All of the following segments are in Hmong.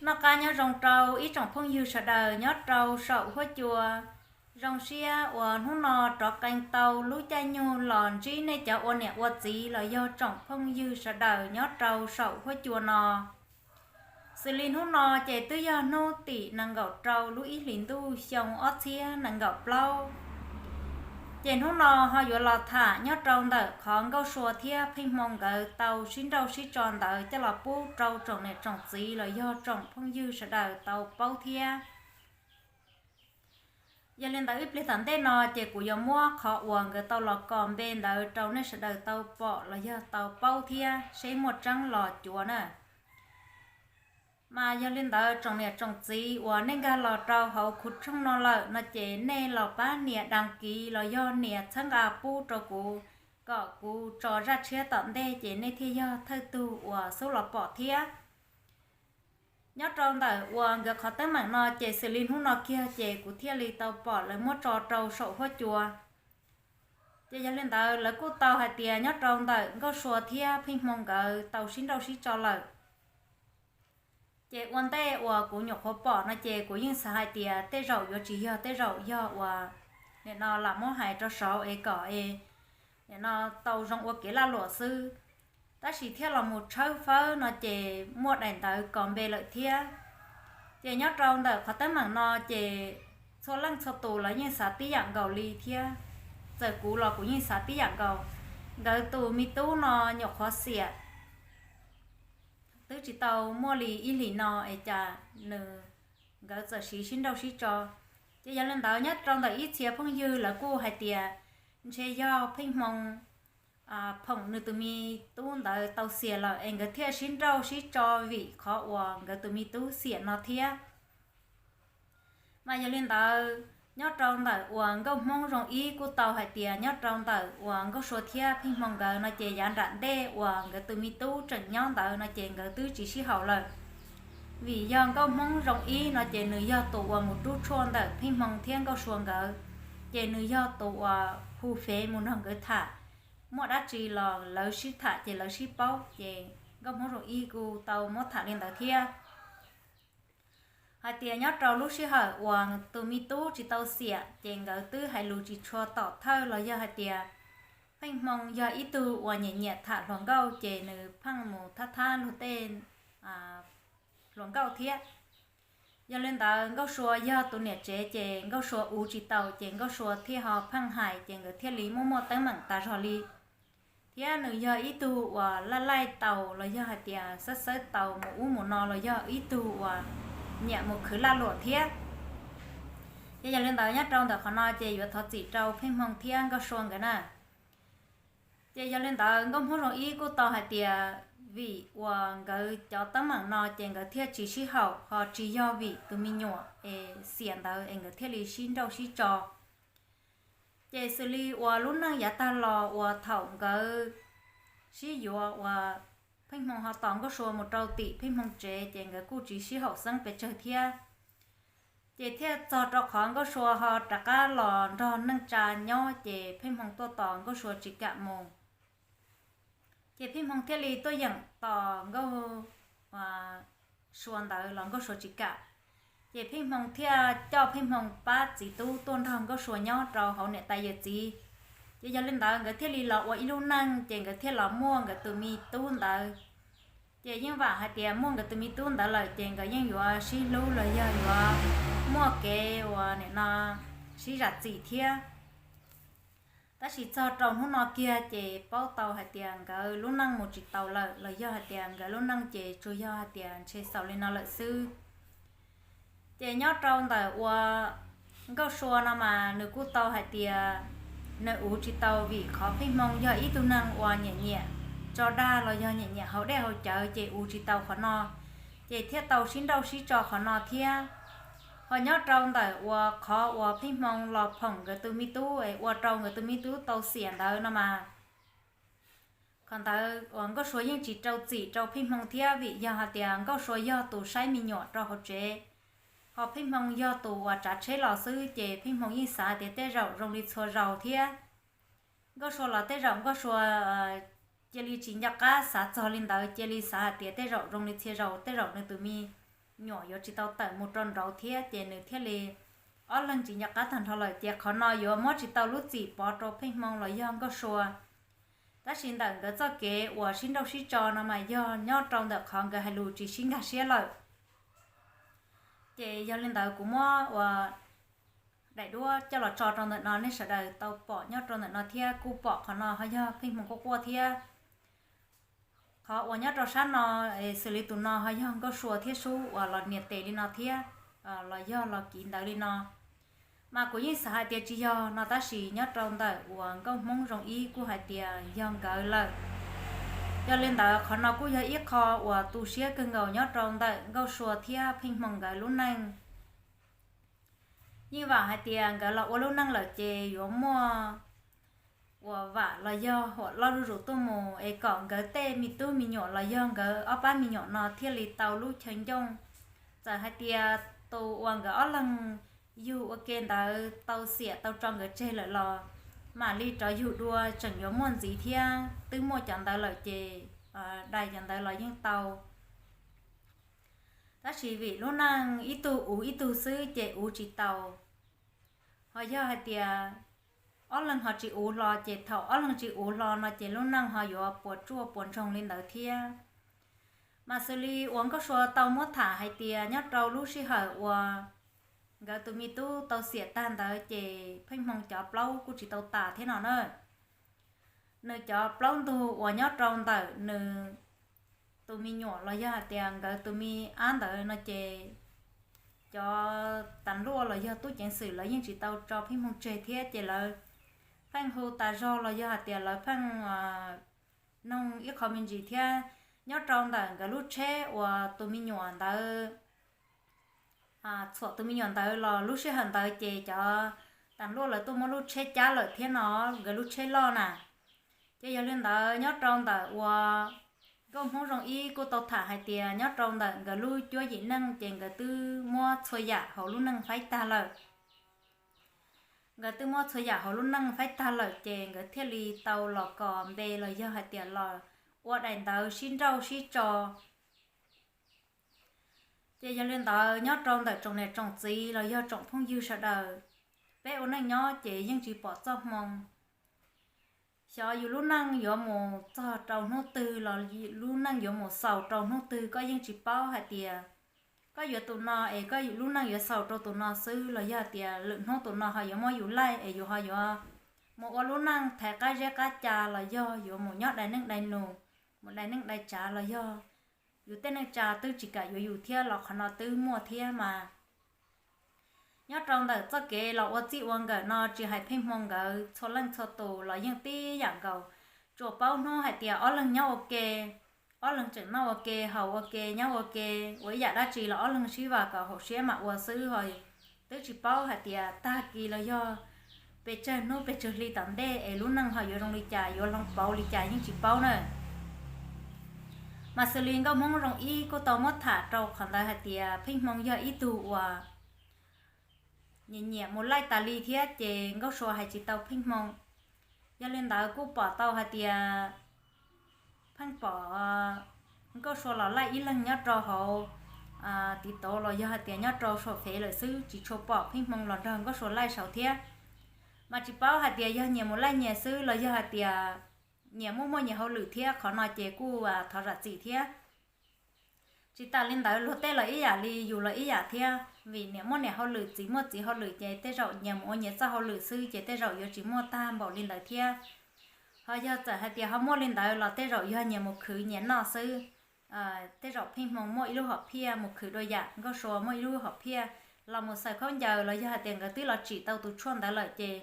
Noj qab nyob zoo rau ib tsoom phooj ywg sawv daws nyob rau saum huab cua. Zoo siab uas hnub no rov qee tau lub caij nyoog los ntsib nej cov ua niam ua txiv los yog tsoom phooj ywg sawv daws nyob rau saum huab cua no. Xws li hnub no ces twb yog hnub tim nees nkaum rau lub ib hlis ntuj xyoo ob txhiab nees nkaum plaub. Ces hnub no ho yuav los tham nyob rau ntawm qhov Nkauj Sua thiab Pheej Hmoo nkawd tau sib nrauj sib tso ntawd coj los pub rau tsoom niam tsoom txiv los yog tsoom phooj ywg sawv daws tau paub thiab. Yog li ntawd ib pliag tom ntej no ces kuv yuav muab qhov uas nkawd tau los kos npe ntawd rau nej sawv daws tau pom los yog tau paub thiab seb muaj tseeb los cuav na. Mas yog li ntawd tsoom niam tsoom txiv uas nej nkag los rau hauv kuv tshooj no lawm no ces nej los pab nias đăng ký los yog nias txhawb nqa pub rau kuv, kom kuv tso zaj tshiab tom ntej ces nej thiaj yog thawj tug uas xub los pom thiab. Nyob rau ntawm uas nkawd qhov teeb meem no ces xws li hnub no kiag ces kuv thiaj li tau pom lawv muab tso rau saum huab cua. Ces yog li ntawd lawv kuj tau hais tias nyob rau ntawm Nkauj Sua thiab Pheej Hmoo nkawd tau sib nrauj sib tso lawm. Ces ua ntej uas kuv nyuam qhuav pom no ces kuv yeej xav hais tias tej zaum yuav tsis yog, tej zaum yog uas nim no lam muab hais rau saud es kom es nim no tau zoo ua kev laj luam xwb. Tab sis thiaj los mus tshawb fawb no ces muaj daim ntawv kos npe lawm thiab. Ces nyob rau ntawm qhov teeb meem no ces txhua leej txhua tus los yeej xav tib yam nkaus li thiab. Txawm kuv los kuv yeej xav tib yam nkaus. Nkawd tus me tub no nyuam qhuav xiam twb tsis tau muaj li ib hlis no es cas nws, nkawd txawm siv sib nrauj sib tso. Ces yog li ntawd nyob rau ntawm ib txhia phooj ywg lawv kuj hais tias ntshe yog Pheej Hmoo phoom nws tus me tub ntawd tau xiam lawm es nkawd thiaj sib nrauj sib tso vim qhov uas nkawd tus me tub xiam no thiab. Mas yog li ntawd nyob rau ntawm uas Nkauj Hmoob Zoo Ib kuj tau hais tias nyob rau ntawm uas Nkauj Sua thiab Pheej Hmoo nkawd no ces yav nram ntej uas nkawd tus me tub tseem nyob ntawd no ces nkawd twb tsis sib haum lawm. Vim yog Nkauj Hmoob Zoo Ib no ces nws yog tus uas mus rub tshuaj ntawm Pheej Hmoo thiab Nkauj Sua nkawd, ces nws yog tus uas hu fev mus nrog nkawd tham. Muaj dab tsi los lawv sib tham ces lawv sib paub, ces Nkauj Hmoob Zoo Ib kuj tau muab tham li ntawd thiab. Hais tias nyob rau lub sij hawm uas tus me tub tsis tau xiam ces nkawd twb hais lus tsis tshua tom thawj los yog hais tias Pheej Hmoo yog ib tug uas nyiam nyiam tham hluas nkauj ces nws pheej mus thab thab luag tej hluas nkauj thiab. Yog li ntawd Nkauj Sua yog tus niam tsev ces Nkauj Sua uv tsis tau ces Nkauj Sua thiaj ho pheej hais ces nkawd thiaj li muaj muaj teeb meem tas zog li. Thiab nws yog ib tug uas laij laij taus los yog hais tias xawb xawb taus mus ub mus no los yog ib tug uas nyiam mus khwv laj luam thiab. Ces yog li ntawd nyob rau ntawm qhov no ces yuav thov txim rau Pheej Hmoo thiab Nkauj Sua nkawd na. Ces yog li ntawd Nkauj Hmoob Zoo Ib kuj tau hais tias vim uas nkawd cov teeb meem no ces nkawd thiaj tsis sib haum, ho tsis yog vim tus me nyuam es xiam ntawd es nkawd thiaj li sib nrauj sib tso. Ces xws li uas lub neej yav tag los uas thaum nkawd sib yuav uas Pheej Hmoo ho tos Nkauj Sua mus rau tim Pheej Hmoo tsev ces nkawd kuj tsis sib haum xeeb pes tsawg thiab. Ces thiaj txog rau qhov Nkauj Sua ho rov qab los nrog neej tsa nyob ces Pheej Hmoo tuaj tos Nkauj Sua tsis kam mus. Ces Pheej Hmoo thiaj li tuaj yeem tos Nkauj Sua ntawd los Nkauj Sua tsis kam. Ces Pheej Hmoo thiaj coj Pheej Hmoo pab txiv tub tuaj nrog Nkauj Sua nyob rau hauv niam tais yawm txiv. Ces yog li ntawd nkawd thiaj li los ua ib lub neej ces nkawd thiaj los muaj nkawd tus me tub ntawd. Ces yeej vam hais tias muaj nkawd tus me tub ntawd lawm ces nkawd yeej yuav sib hlub los yog yuav muaj kev uas nim no sib zam txim thiab. Tab sis txog rau hnub no kiag ces paub tau hais tias nkawd lub neej mus tsis taus lawm los yog hais tias nkawd lub neej ces tsuas yog hais tias ntshe xaus li no lawm xwb. Ces nyob rau ntawm uas Nkauj Sua no mas nws kuj tau hais tias nws uv tsis tau vim qhov Pheej Hmoo yog ib tug neeg uas nyiam nyiam tso dag los yog nyiam nyiam haus dej haus cawv ces uv tsis tau qhov no, ces thiaj tau sib nrauj sib tso qhov no thiab. Ho nyob rau ntawm uas qhov uas Pheej Hmoo los phoom nkawd tus me tub es ua rau nkawd tus me tub tau xiam ntawd no mas, qhov ntawd uas Nkauj Sua yeej tsis rau txim rau Pheej Hmoo thiab vim yog hais tias Nkauj Sua yog tus saib me nyuam rau hauv tsev, ho Pheej Hmoo yog tus uas tsav tsheb los xwb ces Pheej Hmoo yeej xav tias tej zaum zoo li txhua zaus thiab. Nkauj Sua los tej zaum Nkauj Sua cia li tsis nco qab xav txog li ntawd, cia li xav hais tias tej zaum zoo li txhia zaus tej zaum nws tus me nyuam yuav tsis tau tawm mus rau nraud thiab ces nws thiaj li ob leeg tsis nco qab tag nrho lawm ces qhov no yuav muab tsis tau lub txim pov rau Pheej Hmoo los yog Nkauj Sua. Tab sis ntawm nkawd txoj kev uas sib nrauj sib tso no mas yog nyob rau ntawm qhov nkawd hais lus tsis sib nkag siab lawm. Ces yog li ntawd kuv muab ua daim duab coj los tso rau ntawm no nej sawv daws tau pom nyob rau ntawm no thiab kuj pom qhov no ho yog Pheej Hmoo quaj quaj thiab. Qhov uas nyob rau sab no xws li tus no ho yog Nkauj Sua thiab Sub uas los nias tes li no thiab los yog los kiv ntawd li no. Mas kuv yeej xav hais tias tsis yog no tab sis nyob rau ntawm uas Nkauj Hmoob Zoo Ib kuj hais tias yog nkawd lawm. Yog li ntawd qhov no kuj yog ib qho uas tu siab kawg nkaus nyob rau ntawm Nkauj Sua thiab Pheej Hmoo nkawd lub neej. Yeej vam hais tias nkawd los ua lub neej lawm ces yuav muaj uas vam los yog huam loj zuj zus tuaj mus es kom nkawd tej me tub me nyuam los yog nkawd ob pab me nyuam no thiaj li tau lub chaw ncoo. Txawm hais tias tus uas nkawd ob leeg yug ua ke ntawd tau xiam tau tso nkawd tseg lawm los mam li rov yug dua tseem yuav muaj ntxiv thiab twb muaj cov ntawd lawm ces dai cov ntawd los yeej tau. Tab sis vim lub neej ib tug uv ib tug xwb ces uv tsis tau. Ho yog hais tias ob leeg ho tsis uv hlo ces thaum ob leeg tsis uv hlo no ces lub neej ho yuav puas tsuaj puas ntsoog li ntawd thiab. Mas xws li uas Nkauj Sua tau muab tham hais tias nyob rau lub sij hawm uas nkawd tus me tub tau xiam tag ntawd ces Pheej Hmoo cov plaub kuj tsis tau tas thiab no na. Nws cov plaub ntug uas nyob rau ntawm nws tus me nyuam los yog hais tias nkawd tus me ab ntawd no ces cov tas luaj los yog tub ceev xwm lawv yeej tsis tau tso Pheej Hmoo tseg thiab ces lawv pheej hu tas zog los yog hais tias lawv pheej noog ib qho me ntsis thiab. Nyob rau ntawm nkawd lub tsheb uas tus me nyuam ntawd txhuam tus me nyuam ntawd los lub sij hawm ntawd ces cov tas luaj lawv tuaj muab lub tsheb cab lawm thiab no, nkawd lub tsheb loj na. Ces yog li ntawd nyob rau ntawm uas Nkauj Hmoob Zoo Ib kuj tau tham hais tias nyob rau ntawm nkawd lub cuab yim neej ces nkawd twb muab txhua yam hauv lub neej faib tag lawm. Nkawd twb muab txhua yam hauv lub neej faib tag lawm ces nkawd thiaj li tau los kos npe los yog hais tias los ua daim ntawv sib nrauj sib tso. Ces yog li ntawd nyob rau ntawm tsoom niam tsoom txiv los yog tsoom phooj ywg sawv daws, peb ua neej nyob ces yeej tsis pom txoj hmoo. Xyov yus lub neej yuav mus txog rau hnub twg los lub neej yuav mus xaus rau hnub twg koj yeej tsis paub hais tias koj yuav tus no es koj lub neej yuav xaus rau tus no xwb los yog tias lwm hnub tus no ho yuav muab yus laij es yus ho yuav mus ua lub neej thaiv qab zeb qab ca los yog yuav mus nyob dai neej dai nus, mus dai neej dai tsav los yog yus tej neej tsa twb tsis kam yuav yus thiab los qhov no twb muaj thiab mas. Nyob rau ntawm txoj kev los ua txij ua nkawm no tsis hais Pheej Hmoo nkawd txhua leej txhua tus los yeej tib yam nkaus, tsuas paub hnub hais tias ob leeg nyob ua ke, ob leeg tseem noj ua ke haus ua ke nyob ua ke, ua ib yam dab tsi los ob leeg sib vam kom haum siab mam ua xwb ho twb tsis paub hais tias tag kis los yog pes tsawg hnub pes tsawg hli tom ntej es lub neej ho yuav zoo li cas yuav hloov pauv li cas yeej tsis paub na. Mas xws li Nkauj Hmoob Zoo Ib kuj tau muab tham rau qhov ntawd hais tias Pheej Hmoo yog ib tug uas nyiam nyiam mus laij tas li thiab ces Nkauj Sua hais tsis tau Pheej Hmoo. Yog li ntawd kuj pom tau hais tias pheej pom Nkauj Sua los laij ib leeg nyob rau hauv TikTok los yog hais tias nyob rau saum Fev lawm xwb, tsis tshua pom Pheej Hmoo los nrog Nkauj Sua laij saud thiab. Mas tsis paub hais tias yog nyias mus laij nyias xwb los yog hais tias nyias muaj muaj nyias hauj lwm thiab, qhov no ces kuj thov zam txim thiab. Tsis tas li ntawd luag tej los ib yam li yus los ib yam thiab, vim niam muaj niam hauj lwm txiv muaj txiv hauj lwm ces tej zaum nyias mus ua nyias txoj hauj lwm xwb ces tej zaum yuav tsis muaj tag npaum li ntawd thiab. Ho yog txawm hais tias ho muaj li ntawd los tej zaum yog nyias mus khwv nyias noj xwb. Tej zaum Pheej Hmoo muaj ib lub hom phiaj mus khwv dua yam, Nkauj Sua muaj ib lub hom phiaj los mus xaws khaub ncaws los yog hais tias nkawd twb los tsim tau tus tshuaj ntawd lawm ces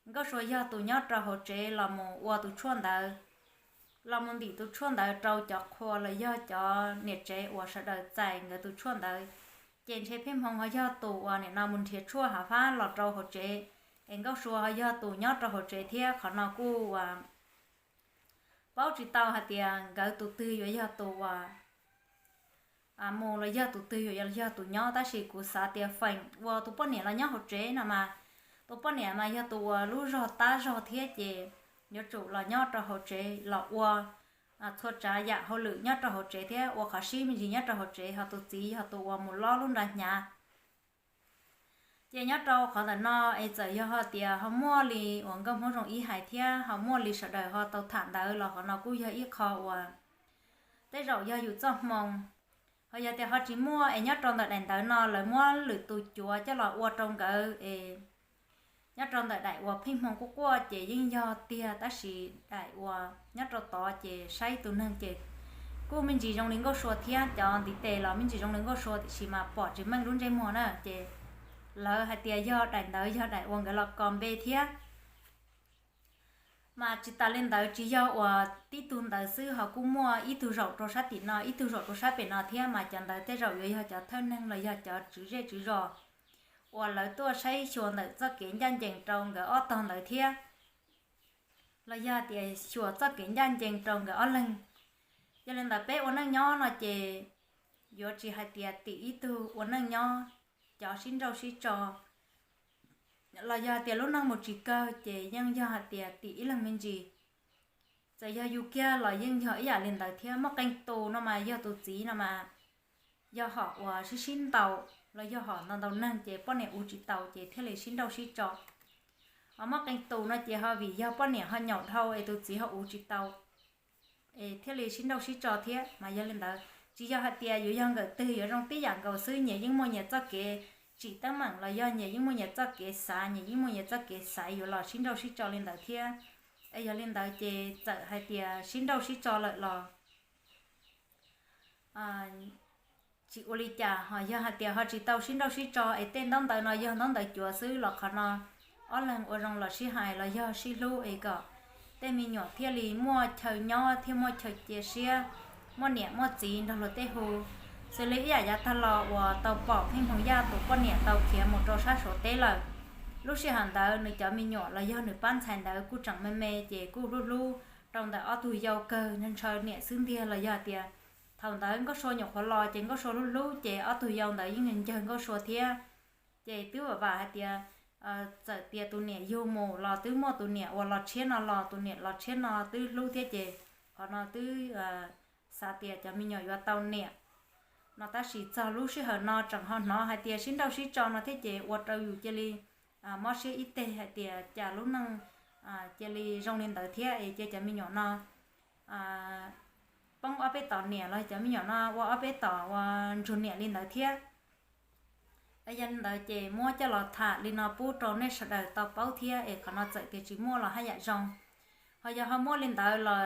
Nkauj Sua yog tus nyob rau hauv tsev los mus ua tus tshuaj ntawd, los mus ntim tus tshuaj ntawd rau cov qhua los yog cov niam tsev uas sawv daws txais nkawd tus tshuaj ntawd. Ces ntshe Pheej Hmoo ho yog tus uas nim no mus nrhiav tshuaj hav fab los rau hauv tsev, es Nkauj Sua ho yog tus nyob rau hauv tsev thiab. Qhov no kuj uas paub tsis tau hais tias nkawd tus twg yuav yog tus uas mus los yog tus twg yuav yog tus nyob, tab sis kuv xav tias feem ua tus poj niam los nyob hauv tsev no mas, tus poj niam mas yog tus uas lub zog tab zog thiab ces yuav tsum los nyob rau hauv tsev los ua txhua tsav yam hauj lwm nyob rau hauv tsev thiab ua qhov sib me ntsis nyob rau hauv tsev, ho tus txiv yog tus uas mus lob lub nra hnyav. Ces nyob rau qhov ntawm no es txawm yog hais tias ho muaj li uas nkauj Hmoob Zoo Ib hais thiab ho muaj li sawv daws ho tau tham ntawd los qhov no kuj yog ib qho uas tej zaum yog yus txoj hmoo. Ho yog tias ho tsis muaj es nyob rau ntawm daim ntawv no lawv muab lwm tus cuav coj los ua rau nkawd es nyob rau ntawm daim uas pheej hmoo quaj quaj ces yeej yog tiag, tab sis daim uas nyob rau tod ces saib tus neeg ces kuj me ntsis zoo li Nkauj Sua thiab, cov ntiv tes los me ntsis zoo li Nkauj Sua tiam sis mas pom tsis meej lub ntsej muag na. Ces lawv hais tias yog daim ntawv yog daim uas nkawd los kos npe thiab. Mas tsis tas li ntawd, tsis yog uas tib tug ntawd xwb, ho kuj muaj ib tug zaum rau sab tim no, ib tug zaum rau sab pem no thiab, mas cov ntawd tej zaum yuav yog cov thawj neeg los yog cov tswv zej tswv zos uas lawv tuaj saib xyuas ntawm txoj kev ncaj ncees rau nkawd ob tog ntawd thiab, los yog tias xyuas txoj kev ncaj ncees rau nkawd ob leeg. Yog li ntawd peb ua neej nyob no ces yuav tsis hais tias tim ib tug ua neej nyob, cov sib nrauj sib tso, los yog tias lub neej mus tsis kawg ces yeej yog hais tias tim ib leeg me ntsis. Txawm yog yus kiag los yeej yog ib yam li ntawd thiab. Muaj qee tus no mas yog tus txiv no mas yog hom uas sib sib ntaus los yog hom ntaus ntaus neeg ces poj niam ua tsis tau ces thiaj li sib nrauj sib tso. Ho muaj qee tus no ces ho vim yog poj niam ho nyaum dhau es tus txiv ho ua tsis tau es thiaj li sib nrauj sib tso thiab. Mas yog li ntawd tsis yog hais tias yuav yog nkawm twg yuav zoo tib yam nkaus xwb, nyias yeej muaj nyias txoj kev tsim teeb meem los yog nyias yeej muaj nyias txoj kev xav, nyias yeej muaj nyias txoj kev xaiv yuav los sib nrauj sib tso li ntawd thiab. Es yog li ntawd ces txawm hais tias sib nrauj sib tso lawm los tsis ua li cas, ho yog hais tias ho tsis tau sib nrauj sib tso es tej ntaub ntawv no yog ntaub ntawv cuav xwb los qhov no ob leeg ua zoo los sib hais los yog sib hlub es kom tej me nyuam thiaj li muaj chaw nyob thiab muaj chaw cia siab, muaj niam muaj txiv nrog luag tej hu. Xws li ib yam yav tag los uas tau pom Pheej Hmoo Yaj tus poj niam tau khiav mus rau sab Suav teb lawm, lub sij hawm ntawd nws cov me nyuam los yog nws pab ntxhais ntawd kuj tseem me me ces kuj hlub hlub rau ntawm ob tug yau kawg, ntshaw niam xwb ntiag los yog tias thaum ntawd Nkauj Sua nyuam qhuav los ces Nkauj Sua hlub hlub ces ob tug yau ntawd yeej ncawg Nkauj Sua thiab. Ces twb vam vam hais tias txawm tias tus niam yug mus los twb muaj tus niam uas los tshiab no los tus niam los tshiab no twb hlub thiab ces qhov no twb xav tias cov me nyuam yuav tau niam no, tab sis txog lub sij hawm no tseem ho hnov hais tias sib nrauj sib tso no thiab ces ua rau yus cia li mob siab ib teg hais tias cas lub neej cia li zoo li ntawd thiab es cia cov me nyuam no poob ob peb tom niam los cov me nyuam no ua ob peb tom ua ntsug niam li ntawd thiab. Yog li ntawd ces muab coj los tham li no pub rau nej sawv daws tau paub thiab es qhov no txawm tias tsis muaj los haj yam zoo. Ho yog ho muaj li ntawd los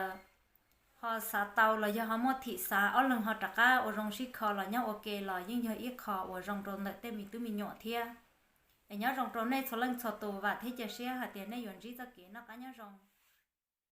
ho xav tau los yog ho muaj thim xav ob leeg ho rov qab ua zoo sib kho los nyob ua ke los yeej yog ib qho uas zoo rau ntawm tej me tub me nyuam thiab. Es nyob zoo rau nej txhua leej txhua tus, vam thiab cia siab hais tias nej yuav ntsib txoj kev noj qab nyob zoo.